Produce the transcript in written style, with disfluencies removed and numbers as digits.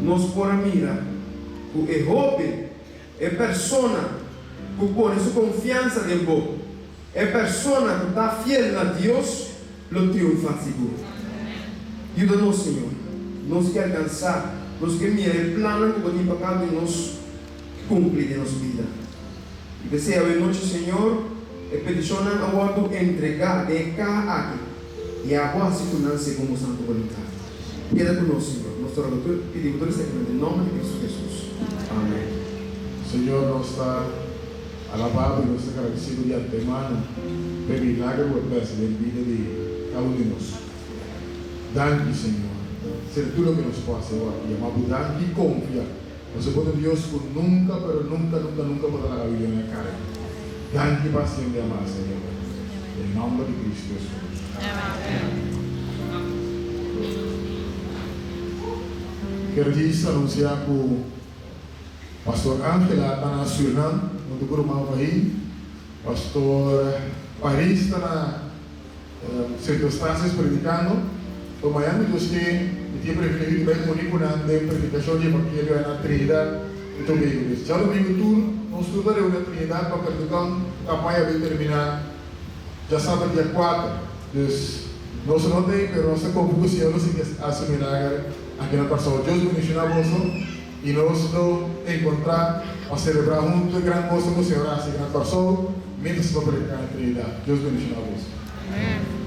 Nos por a mira ku e hopi, e persona ku pone su konfiansa den Bo, e persona ku ta fiel na Dios, lo triunfá sigur. Yuda nos, Señor. Nos ke alkansá, nos ke mira e plannan ku Bo tin pa kada un di nos kumpli den nos bida. I p'esei awe nochi, Señor, e petishonnan a wòrdu entregá den e kaha aki, i abo hasi ku nan segun bo santu boluntat. Keda ku nos, Señor. Nos ta roga tur, pidi bo tur esaki na den nòmber di Kristu Hesus. Amèn. Señor, nos ta alabá bo i nos ta gradisí bo di antemano pa e milagro ku bo ta hasi den bida di kada un di nos. Danki, Señor. Ser tur loke nos por hasi awor aki, yama bo danki i konfia. Pasobra bo ta Dios ku nunka, pero nunka, nunka, nunka bo ta laga bibiana kai. Danki pa siempre amá, Señor. Den nòmber di Kristu Hesus. Amèn. Quiero djis anunsiá ku Pastor Angela ta na Surinam huntu ku ruman Fahim. Pastor Paris ta na. Circunstancias predicando, pa mañana mi Dios ke mi tin e privilegio di bai uni cu nan den predicacion di evangelio aya na Trinidad y Tobago. Dus djadomingo tur nos tur ta reuni na Trinidad pa predica un campaña bay termina djasabra dia cuater. Dus nos no ta ey pero nos ta confia cu Señor lo sigui haci milager aki na Corsou. Dios bendiciona boso y nos lo encontra pa celebra hunto e gran goso cu Señor a haci aki na Corsou. Mientras bo predica na Trinidad. Dios bendiciona boso. Amen.